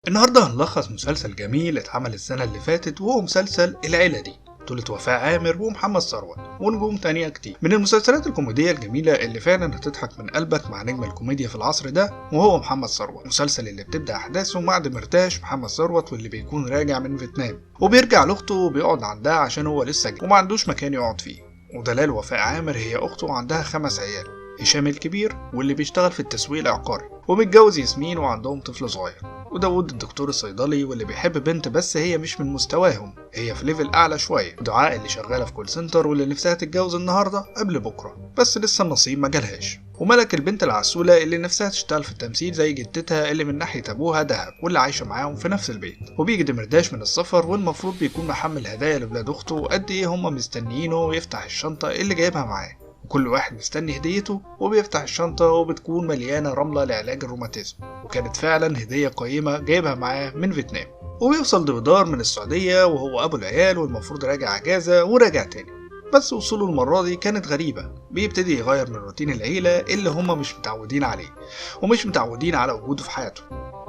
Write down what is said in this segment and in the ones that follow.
النهارده هنلخص مسلسل جميل اتعمل السنة اللي فاتت، وهو مسلسل العيلة دي، بطولة وفاء عامر ومحمد ثروت ونجوم تانية كتير. من المسلسلات الكوميدية الجميلة اللي فعلا هتضحك من قلبك مع نجم الكوميديا في العصر ده، وهو محمد ثروت. المسلسل اللي بتبدأ أحداثه مع دمرتاش محمد ثروت، واللي بيكون راجع من فيتنام وبيرجع لأخته وبيقعد عندها عشان هو لسه جاي وما عندوش مكان يقعد فيه. ودلال وفاء عامر هي أخته وعندها 5 عيال، هشام الكبير واللي بيشتغل في التسويق العقاري ومتجوز ياسمين وعندهم طفل صغير، وداود الدكتور الصيدلي واللي بيحب بنت بس هي مش من مستواهم، هي في level اعلى شويه، ودعاء اللي شغاله في call center واللي نفسها تتجوز النهارده قبل بكره بس لسه النصيب ما جالهاش، وملك البنت العسوله اللي نفسها تشتغل في التمثيل زي جدتها اللي من ناحيه ابوها دهب واللي عايشه معاهم في نفس البيت. وبيجي دمرداش من السفر والمفروض بيكون محمل هدايا لولاد اخته وقد ايه هم مستنيينه ويفتح الشنطه اللي جايبها معاه، وكل واحد مستني هديته، وبيفتح الشنطة وبتكون مليانة رملة لعلاج الروماتيزم، وكانت فعلا هدية قيمة جايبها معاه من فيتنام. وبيوصل دويدار من السعودية وهو أبو العيال والمفروض راجع أجازة وراجع تاني، بس وصوله المرة دي كانت غريبة. بيبتدي يغير من روتين العيلة اللي هما مش متعودين عليه ومش متعودين على وجوده في حياته،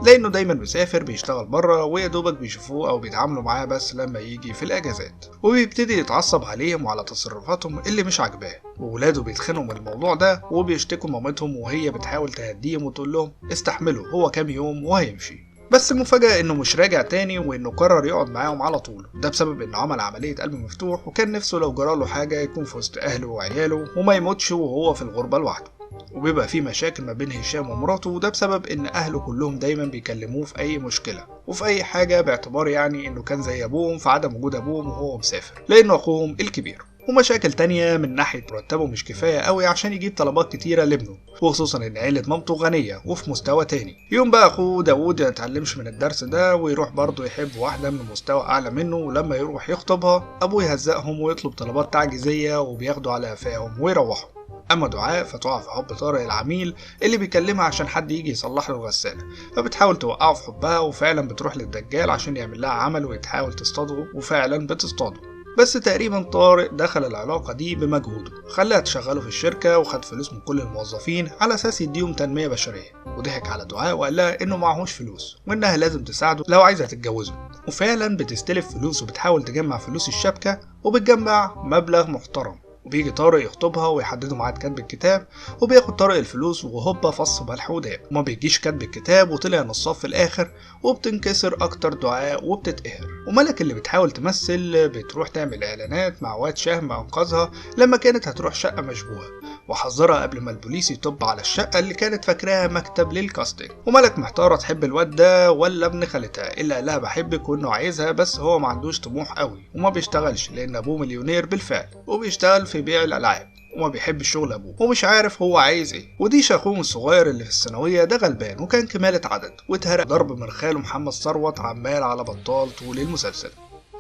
لأنه دايما بيسافر بيشتغل بره ويا دوبك بيشوفوه أو بيتعاملوا معاه بس لما يجي في الأجازات. وبيبتدي يتعصب عليهم وعلى تصرفاتهم اللي مش عاجباه، وولاده بيتخانقوا من الموضوع ده وبيشتكوا مامتهم وهي بتحاول تهديهم وتقول لهم استحملوا هو كام يوم وهيمشي. بس المفاجأة انه مش راجع تاني وانه قرر يقعد معاهم على طول، ده بسبب انه عمل عملية قلب مفتوح وكان نفسه لو جراله حاجة يكون في وسط اهله وعياله وما يموتش وهو في الغربة لوحده. وبيبقى في مشاكل ما بين هشام ومراته، وده بسبب ان اهله كلهم دايما بيكلموه في اي مشكلة وفي اي حاجة، باعتبار يعني انه كان زي ابوهم في عدم وجود ابوهم وهو مسافر لانه اخوهم الكبير. ومشاكل تانية من ناحية مرتبه مش كفاية قوي عشان يجيب طلبات كتيرة لابنه، وخصوصا ان عيلة مامته غنية وفي مستوى تاني. يوم بقى اخوه داوود يتعلمش من الدرس ده ويروح برضه يحب واحدة من مستوى اعلى منه، ولما يروح يخطبها ابوه يهزقهم ويطلب طلبات تعجيزية وبياخدوا على قفاهم ويروحوا. اما دعاء فتقع في حب طارق العميل اللي بيكلمها عشان حد يجي يصلح له الغسالة، فبتحاول توقعه في حبها وفعلا بتروح للدجال عشان يعمل لها عمل ويتحاول تصطاده، وفعلا بتصطاده. بس تقريبا طارق دخل العلاقة دي بمجهوده، خلاها تشغله في الشركة وخد فلوس من كل الموظفين على أساس يديهم تنمية بشرية، وضحك على دعاء وقال لها إنه معهوش فلوس وإنها لازم تساعده لو عايزة تتجوزه، وفعلا بتستلف فلوس وبتحاول تجمع فلوس الشبكة وبتجمع مبلغ محترم. وبيجي طارق يخطبها ويحددوا ميعاد كتب الكتاب، وبياخد طارق الفلوس وهوبا فص ملح وداب، وما بيجيش كتب الكتاب وطلع نصاب في الاخر، وبتنكسر اكتر دعاء وبتتقهر. وملك اللي بتحاول تمثل بتروح تعمل اعلانات مع واد شهم انقذها لما كانت هتروح شقه مشبوهه، وحذرها قبل ما البوليس يطب على الشقه اللي كانت فاكراها مكتب للكاستنج. وملك محتاره تحب الواد ده ولا ابن خالتها اللي قال لها بحبك وانه عايزها، بس هو ما عندوش طموح قوي وما بيشتغلش لان ابوه مليونير بالفعل وبيشتغل في بيع الالعاب وما بيحبش شغل ابوه ومش عارف هو عايز ايه. وديش اخوه الصغير اللي في الثانويه ده غلبان وكان كمالة عدد واتهرق ضرب من خاله محمد ثروت عمال على بطال طول المسلسل.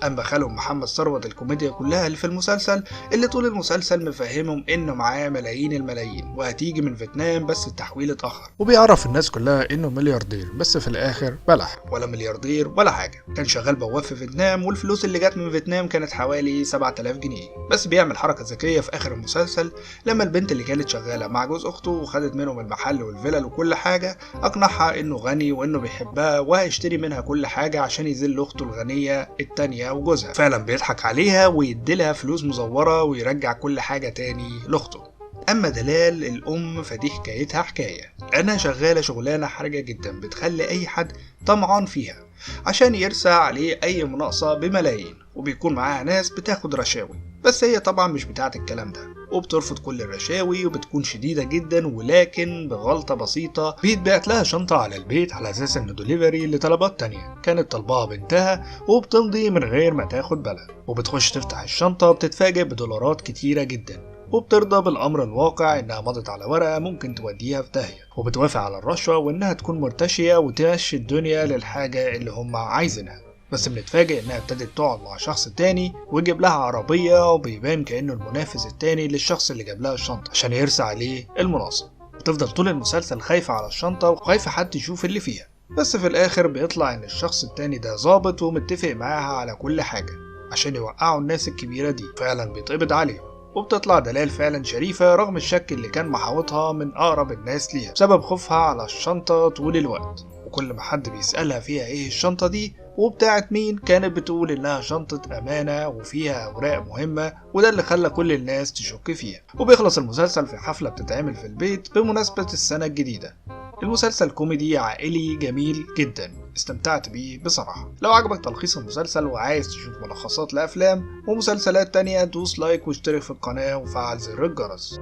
اما خاله محمد ثروت الكوميديا كلها اللي في المسلسل، اللي طول المسلسل مفهمهم انه معاه ملايين الملايين وهتيجي من فيتنام بس التحويل اتاخر، وبيعرف الناس كلها انه ملياردير بس في الاخر بلح ولا ملياردير ولا حاجه، كان شغال بواب في فيتنام والفلوس اللي جت من فيتنام كانت حوالي 7000 جنيه. بس بيعمل حركه ذكيه في اخر المسلسل لما البنت اللي كانت شغاله مع جوز اخته وخدت منهم المحل والفلل وكل حاجه اقنعها انه غني وانه بيحبها وهيشتري منها كل حاجه عشان يذل اخته الغنيه التانية وجوزها. فعلا بيضحك عليها ويديلها فلوس مزورة ويرجع كل حاجة تاني لأخته. أما دلال الأم فدي حكايتها حكاية، لأنها شغالة شغلانة حرجة جدا بتخلي أي حد طمعان فيها عشان يرسى عليه أي مناقصة بملايين، وبيكون معاها ناس بتاخد رشاوي، بس هي طبعا مش بتاعة الكلام ده وبترفض كل الرشاوي وبتكون شديدة جدا. ولكن بغلطة بسيطة بيتبعت لها شنطة على البيت على أساس إنه دليفري لطلبات تانية كانت طلبها بنتها، وبتمضي من غير ما تاخد بالها، وبتخش تفتح الشنطة وبتتفاجئ بدولارات كتيرة جدا، وبترضى بالأمر الواقع إنها مضت على ورقة ممكن توديها في داهية، وبتوافق على الرشوة وإنها تكون مرتشية وتمشي الدنيا للحاجة اللي هم عايزينها. بس بنتفاجئ انها ابتدت تقعد مع شخص تاني ويجيب لها عربية، وبيبان كأنه المنافس التاني للشخص اللي جاب لها الشنطة عشان يرسى عليه المناصب. بتفضل طول المسلسل خايفة على الشنطة وخايفة حد يشوف اللي فيها، بس في الاخر بيطلع ان الشخص التاني ده ظابط ومتفق معاها على كل حاجة عشان يوقعوا الناس الكبيرة دي، فعلا بيتقبض عليهم. وبتطلع دلال فعلا شريفة رغم الشك اللي كان محاوطها من أقرب الناس ليها بسبب خوفها على الشنطة طول الوقت. وكل ما حد بيسألها فيها ايه الشنطة دي وبتاعت مين، كانت بتقول انها شنطة امانة وفيها اوراق مهمة، وده اللي خلى كل الناس تشك فيها. وبيخلص المسلسل في حفلة بتتعمل في البيت بمناسبة السنة الجديدة. المسلسل كوميدي عائلي جميل جدا، استمتعت بيه بصراحة. لو عجبك تلخيص المسلسل وعايز تشوف ملخصات لأفلام ومسلسلات تانية، دوس like واشترك في القناة وفعل زر الجرس.